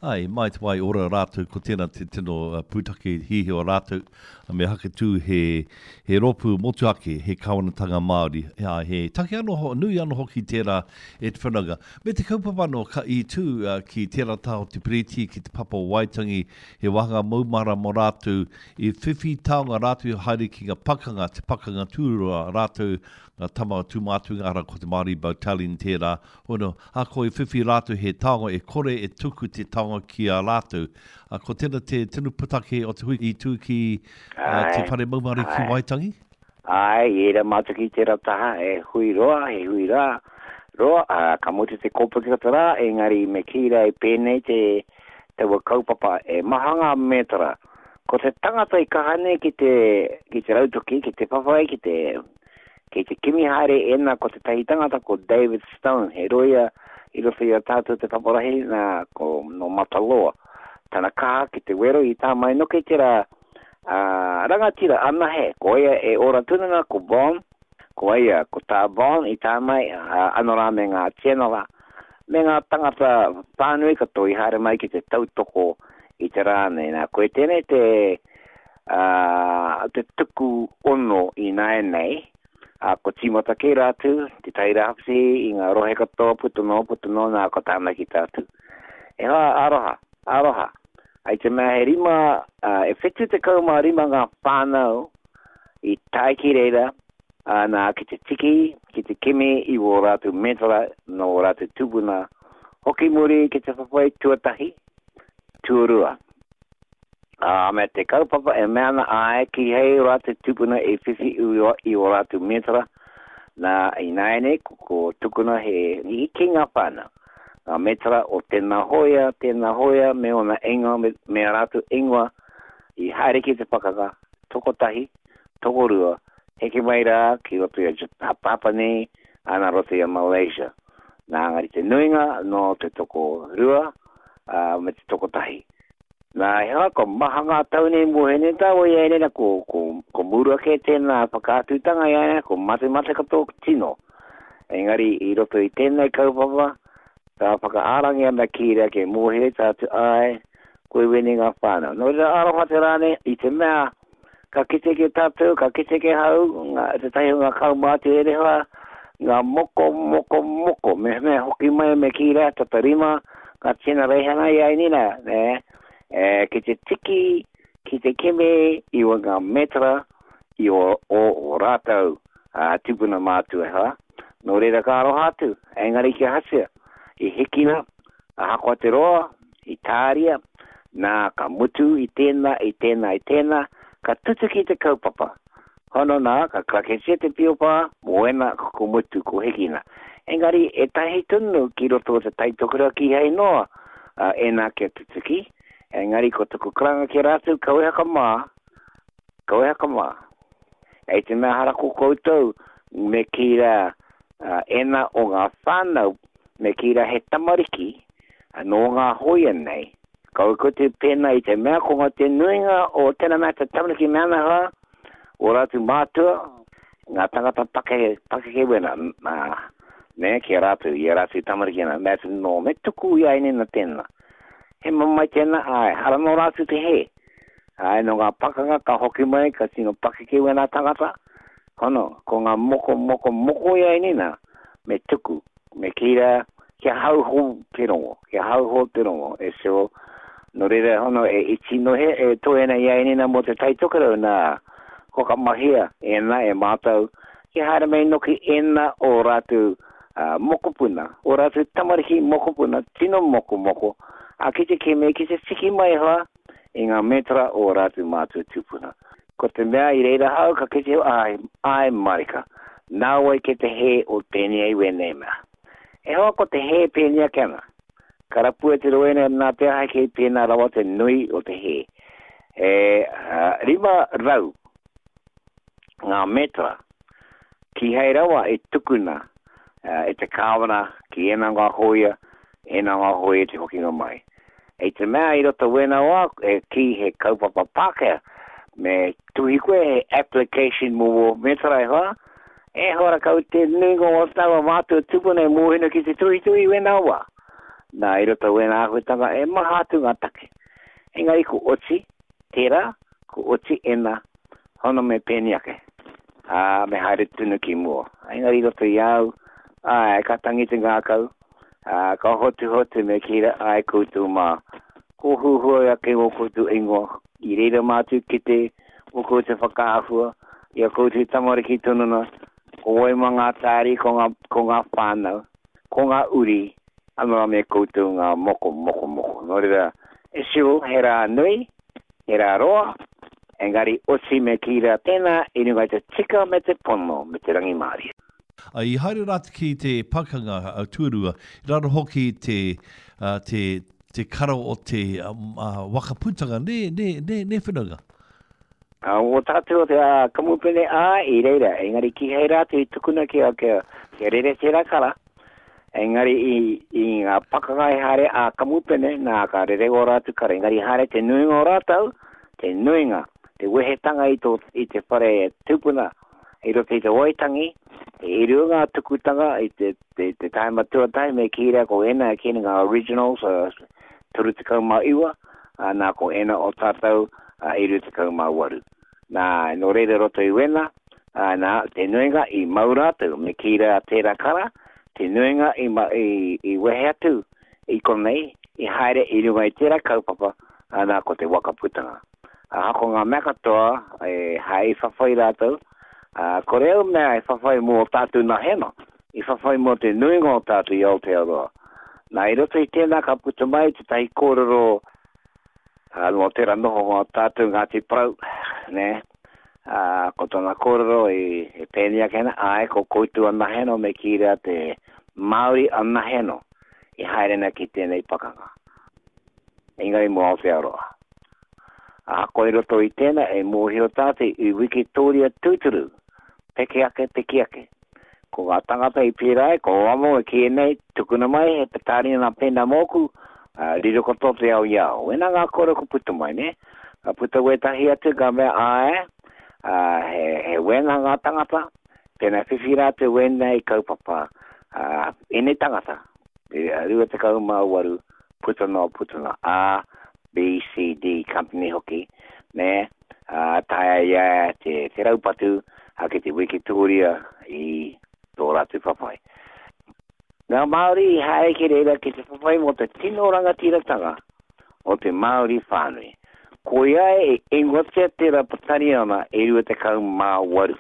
Āe, mai te wai ora rātou, ko tēnā te tino pūtake hiahia o rātou, me Hakatū he, he rōpū motuhake, he kāwanatanga Māori. Āe, he take anō, nui anō hoki tērā e te whanaunga. Me te kaupapa anō ka i tū ki tērā taha o te piriti, ki te Papa o Waitangi, he wāhanga moumahara mō rātou, i whiwhi taonga rātou i haere ki ngā pakanga, te pakanga tūroa rātou, ngā tama tūmātuinga arā ko te Māori Battalion tērā, Ono, a ko i whiwhi ratou he taonga e kore e tuku te taonga ki a ratou. A ko tena te tino putake o te hui i tu ki te Whare Maumare ki Waitangi? Ae, i reira matou ki tera taha, he hui roa, he hui ra, roa, a, ka mutu te kopeke o te ra, engari me ki ra e penei te, taua kaupapa, e maha nga metara. Ko te tangata i kaha nei ki te, ki te rautoki, ki te whawhai, ki te, Kei te kimi haere ēnā ko tētahi tangata ko David Stone, he rōia i roto i a tātou te paparahi, nā, ko nō Mataloa. Tana kaha ki te wero i tā mai noke tērā ā, rangatira anahe, ko ia e ora tonu ana ko Bon, ko ia, ko tā Bon i tā mai, ā, ano rā me ngā tianara, me ngā tangata whānui katoa i haere mai ki te tautoko i te rā nei. Nā, koe tēnei te, ā, te tuku ono ināianei, ā, kua tīmata kē rātou, Te Tai Rāwhiti, i ngā rohe katoa, puta noa, puta noa, nā, ko tāna ki tātou. E hoa, aroha, aroha. Ai te mea he rima, ā, e 75 ngā whānau i tae ki reira, ā, nā, ki te tiki, ki te kimi i wō rātou mētara nō wō rātou tūpuna, hoki muri ki te whawhai tuatahi, tuarua. Ā, me te kaupapa e mea ana āe, kīhai ō rātou tūpuna i whiwhi i ō rātou mētara, nā, ināianei ko tukuna he riri ki ngā whānau, ngā mētara o tēnā hōia, tēnā hōia me ōna ingoa, me, me ā rātou ingoa i haere ki te pakanga, tokotahi, tokorua, heke mai rā ki roto i a Japanese, ana roto i a Malaysia. Nā, engari te nuinga nō te tokorua, ā, me te tokotahi. Nā, he aha, ko maha ngā tau nei mō Heneta, o ia Heneta, ko, ko, ko Murua kē tēnā whakaatutanga i a ia, ko matemate katoa tino. Engari, i roto i tēnei kaupapa, ka whakaārangi ana ki reira kei mōhio tātou, āe, koe wēnei ngā whānau. Nō reira, aroha te rā nei, i te mea, ka kite ke tātou, ka kite ke hau, ngā, tētahi o ngā kaumātua e rewa, ngā moko, moko, moko, mehemea hoki mai me kī rā, tata rima, ngā tina reihana i ai nina, nē, e, ki te tiki, ki te kimi i o ngā metra i o, o, o rātou ā, tupuna mātua, ha? Nō reira ka aroha atu, engari kia hatia, i hikina, ahakoa te roa, i tāria, nā, ka mutu i tēnā, i tēnā, i tēnā, ka tutuki te kaupapa. Hono nā, ka karaketia te pio pā, mō ēnā, ko mutu, ko hikina. Engari, ētahi tonu ki roto o te Tai Tokerau kīhai noa ēnā kia tutuki, engari ko taku karanga ki a rātou, kaua e hakamā, kaua e hakamā. Hei te mea hara ko koutou, me kī rā, ēnā o ngā whānau, me kī rā he tamariki, nō ngā hōia nei. Kaua koutou pēnā i te mea ko ngā te nuinga o tēnā mea te tamariki me ana hoa, ō rātou mātua, ngā tangata pakeke, pakeke wena, nā, nē, ki a rātou, i a rātou tamariki ana, me atu nō, me tuku i a ēnei tēnā. He mamae tēnā, āe, hara nō rātou te hē. Āe, nō ngā pakanga ka hoki mai, ka tino pakeke wena tangata, hono, ko ngā moko, moko, moko i a ēnei nā, me tuku. Me kī rā, kia hauhou te rongo, kia hauhou te rongo, e Cyril. Nō reira hono e iti nohe, e toe ana i a Enina mō te Tai Tokerau, nā, whakamahia ēnā e mātou, kia haere mai noki ēnā o rātou mokopuna, o rātou tamariki mokopuna, tino mokomoko, ā, ki te kimi, ki te tiki mai hoa i ngā mētara o ō rātou mātua tūpuna. Ko te mea i reira ahau ka kite āe, āe marika, nāwai ke te hē o tēnei wēnei mea. E hoa ko te hē pēnei ake ana. Ka rapua te roena nā te aha kei pēnā rawa te nui o te hē. E 500 ngā metra Kīhai rawa i tukuna e te Kāwana ki ēnā ngā hōia, ēnā ngā hōia te hokinga mai. I te mea i roto wēnā wā e kī he kaupapa Pākehā, me tuhi koe he application mō wō mētara e hoa, e hora kau te nuinga o tāua mātua tupuna e mōhio ana ki te tuhituhi i wēnā wā. Nā, i roto wēnā āhuatanga e maha atu ngā take. Engari ko oti tērā, ko oti ēnā, hono me pēni ake. Ā, me haere tonu ki mua. Engari i roto i a au, āe, ka tangi te ngākau, ā, ka hotuhotu me kī rā, āe koutou mā, ko huhua ake ngō koutou ingoa, i reira mātou kite ō koutou whakaahua, i a koutou tamariki tonu nā, ko wai mā ngā tāri, ko ngā, ko ngā whānau, ko ngā uri, anō rā me koutou ngā moko, moko, moko. Nō reira, e Cyril, he rā nui, he rā roa, engari oti me kī rā tēnā i runga i te tika me te pono me te rangimārie. I haere rātou ki te pakanga tuarua, i raro hoki te, te, te kara o te waka putanga, nē, nē, nē, nē whanaunga? O tātou o te kamupene A i reira, engari kīhai rātou i tukuna kia, kia, kia rere tērā kara, engari i, i ngā pakanga i haere a kamupene, nā, ka rere ō rātou kara, engari i haere te nuinga o rātou, te nuinga, te wehetanga i tō, i te whare tupuna, i roto i te Waitangi, e rua ngā tukutanga i te, te, te taima tuatahi me kī rā ko ēnā e kī ana ngā originals, 39, ā, nā ko ēnā o tātou, ā, 28. Nā, nō reira roto i wēnā, ā, nā, te nuinga i mau rātou, me kī rā tērā kara, te nuinga i, i, i wehe atu i konei, i haere i runga i tērā kaupapa, ā, nā, ko te waka putanga. Ahakoa ngā mea katoa, e, hai whawhai rātou, ā, kore au mea e whawhai mō tātou nā heno, i whawhai mō te nuinga o tātou i Aotearoa. Nā, i roto i tēnā ka puta mai tētahi kōrero, ā, nō tērā nohonga o tātou Ngāti Porou, nē, ā, ko tana kōrero i, e pēnei ake ana, āe, ko koutou anahe no me kī rā te Māori anahe no i haere ana ki tēnei pakanga. Engari mō Aotearoa. Ahakoa i roto i tēnā e mōhio tātou i wikitōria tūturu, peke ake, piki ake. Ko ngā tangata i pērā ai, ko Ramo e kīia nei, tukuna mai he petāriana pēnā mōku, ā, riro katoa te ao i a au. Wēnā ngā kōrero ka puta mai, nē? Ka puta wētahi atu, ka mea, āe, ā, he, he wēnā ngā tangata, pēnā whiwhi rātou wēnei kaupapa, ā, ēnei tangata, e 28 puta noa, puta noa, A, B, C, D company hoki, nē, ā, taea i a ia te, te raupatu, ā, ki te wikitōria i tō rātou whawhai. Ngā Māori i haere ki reira ki te whawhai mō te tino rangatiratanga o te Māori whānui. Koia e ingoatia tērā patariona e 28.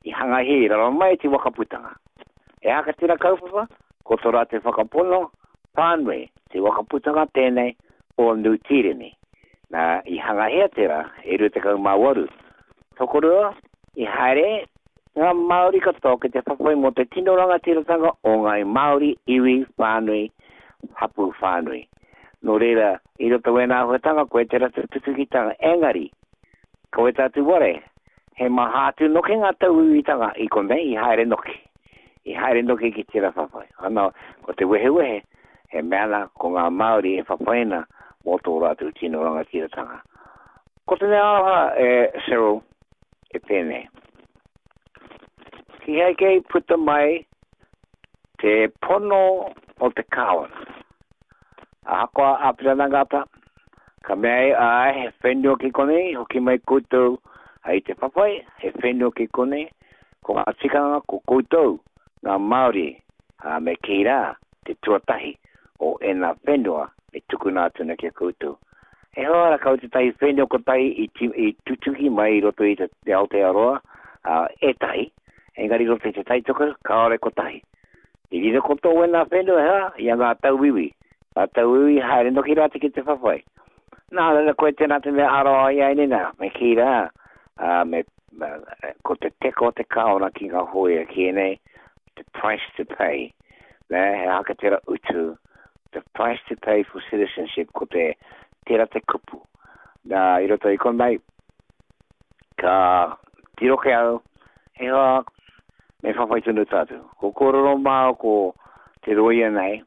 I hangahia i raro mai te wakaputanga. He aha tērā kaupapa? Ko tō rātou whakapono whānui, te wakaputanga tēnei o Nū Tīreni. Nā, i hangahia tērā e 28. Tokorua i haere ngā Māori katoa ki te whawhai mō te tino rangatiratanga o ngāi Māori iwi whānui, hapū whānui. Nō reira, i roto wēnā āhuatanga koe tērā te tutukitanga. Engari, kaua tātou ware, He maha atu noke ngā tauiwitanga i konei i haere noke, i haere noke ki tērā whawhai. Ana, ko te wehewehe, he mea ana ko ngā Māori e whawhai ana mō tō rātou tino rangatiratanga. Ko te mea aroha e Cyril, e pēnei. Kīhai kei puta mai te pono o te Kāwana. Ahakoa Apirana Ngata, ka mea ai, āe, he whenua ki konei, hoki mai koutou i te whawhai, he whenua ki konei, ko ngā tikanga ko koutou, ngā Māori, ā, me kī rā, te tuatahi o ēnā whenua e tukuna atu ana ki a koutou. He hoa rā kau tētahi whenua kotahi i, i tutuki mai i roto i te Aotearoa, ā, ētahi, engari i roto i te Taitokerau, kāore kotahi. I riro ko tō wēnā whenua he aha? I a ngā tauiwi. Ngā tauiwi i haere noki rātou ki te whawhai. Nā reira koe tēnā te mea aroha i a Inena, me kī rā, ā, me, ko te teka o te kāwana ki ngā hōia ki ēnei, the price to pay, nē, he aha ka tērā utu, the price to pay for citizenship, ko te, tērā te kupu. Nā, i roto i konei, Ka tiro ke au, he hoa, me whawhai tonu tātou. Ko kōrero māu ko te rōia nei,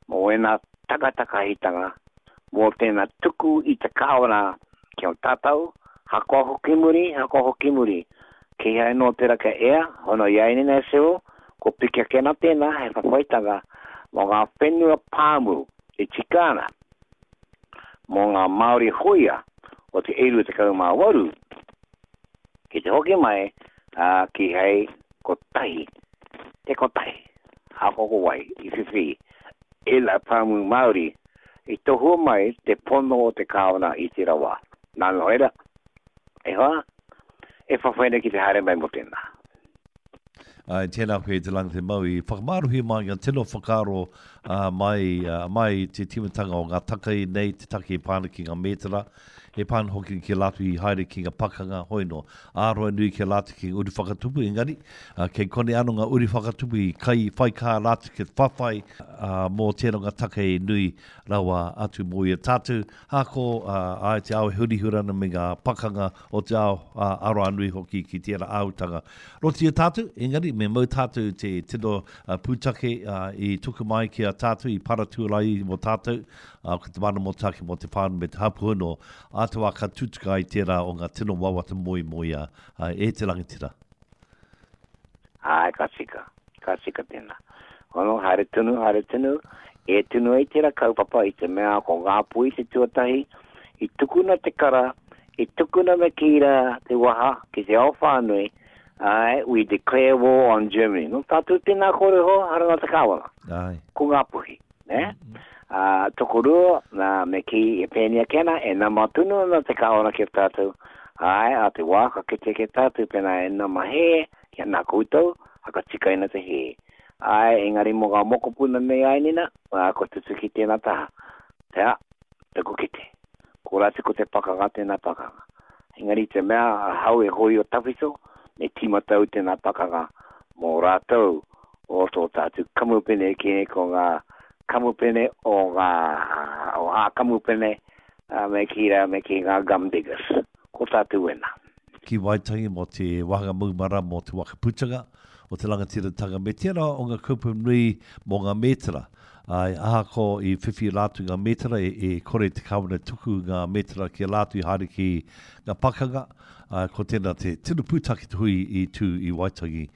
mō ēnā takatakahitanga, mō tēnā tuku i te kāwana ki a tātou, hakoa hoki muri, hakoa hoki muri. Kīhai nō tērā kia ea, hono i a Inena e Cyril, ko piki ake ana tēnā hei whawhaitanga mō ngā whenua pāmu. E tika ana mō ngā Māori hōia o te 28 ki te hoki mai, ā, kīhai kotahi te kotahi, ahakoa ko wai, i whiwhi ēnā pāmu Māori i tohua mai te pono o te Kāwana i tērā wā. Nā nō reira, e hoa, e whawhai ana ki te haere mai mō tēnā. Āe, tēnā koe e Te Langi Te Mau i whakamaruhi mai ngā tino whakaaro mai, mai te tīmatanga o ngā takai nei, te take e pā ana ki ngā mētara, e pā ana hoki ki a rātou i haere ki ngā pakanga, hoi nō, āroa nui ki a rātou ki ngā uri whakatupu, engari, kei konei anō ngā uri whakatupu i kai, whai kaha rātou ki te whawhai mō tērā o ngā take nui rawa atu mō ia tātou, Hako, āe, te ao e hurihuri ana me ngā pakanga o te ao, ā, aroha nui hoki ki tērā āhutanga. Rotia tātou, engari me mau tātou te tino pūtake i tuku mai ki a tātou, i paratū ai mō tātou, ā, ko te mana motuhake mō te whānau me te hapū anō, ā te wā ka tutuka ai tērā o ngā tino wawata moemoeā e te rangatira. Āe, ka tika. Ka tika tēnā. Hono, haere tonu, haere tonu, e tunu ai tērā kaupapa i te mea ko Ngāpuhi te tuatahi i tukuna te kara, i tukuna me kī rā te waha ki te ao whānui, āe, we declare war on Germany. Nō tātou tēnā kōrero, hara nā te Kāwana. Āe. Ko Ngāpuhi, nē? Ā, tokorua, nā, me kī, e pēnei ake ana, e nama tonu ana te Kāwana ki a tātou, āe, ā te wā ka kite ake tātou pēnā e nama hē, Kia nā koutou, whakatikaina te hē. Āe, engari mō ngā mokopuna nei āinina, ā, kua tutuki tēnā taha. Te a, taku kite. Ko rātou ko te pakanga tēnā pakanga. Engari te mea ahau e hōiho tawhito, me tīmata au tēnā pakanga mō rātou o tō tātou kamupene kē ko ngā kamupene o ngā, o ā kamupene, ā, me kī rā, me kī ngā gumdiggers. Ko tātou wēnā. Ki Waitangi mō te wāhanga maumara mō te waka putanga o te rangatiratanga me tērā o ngā kaupapa nui mō ngā mētara. Āe, ahakoa i whiwhi rātou ngā mētara, e kore te Kāwana tuku ngā mētara ki a rātou i haere ki ngā pakanga, āe, ko tēnā te tino pūtake te hui i tū i Waitangi.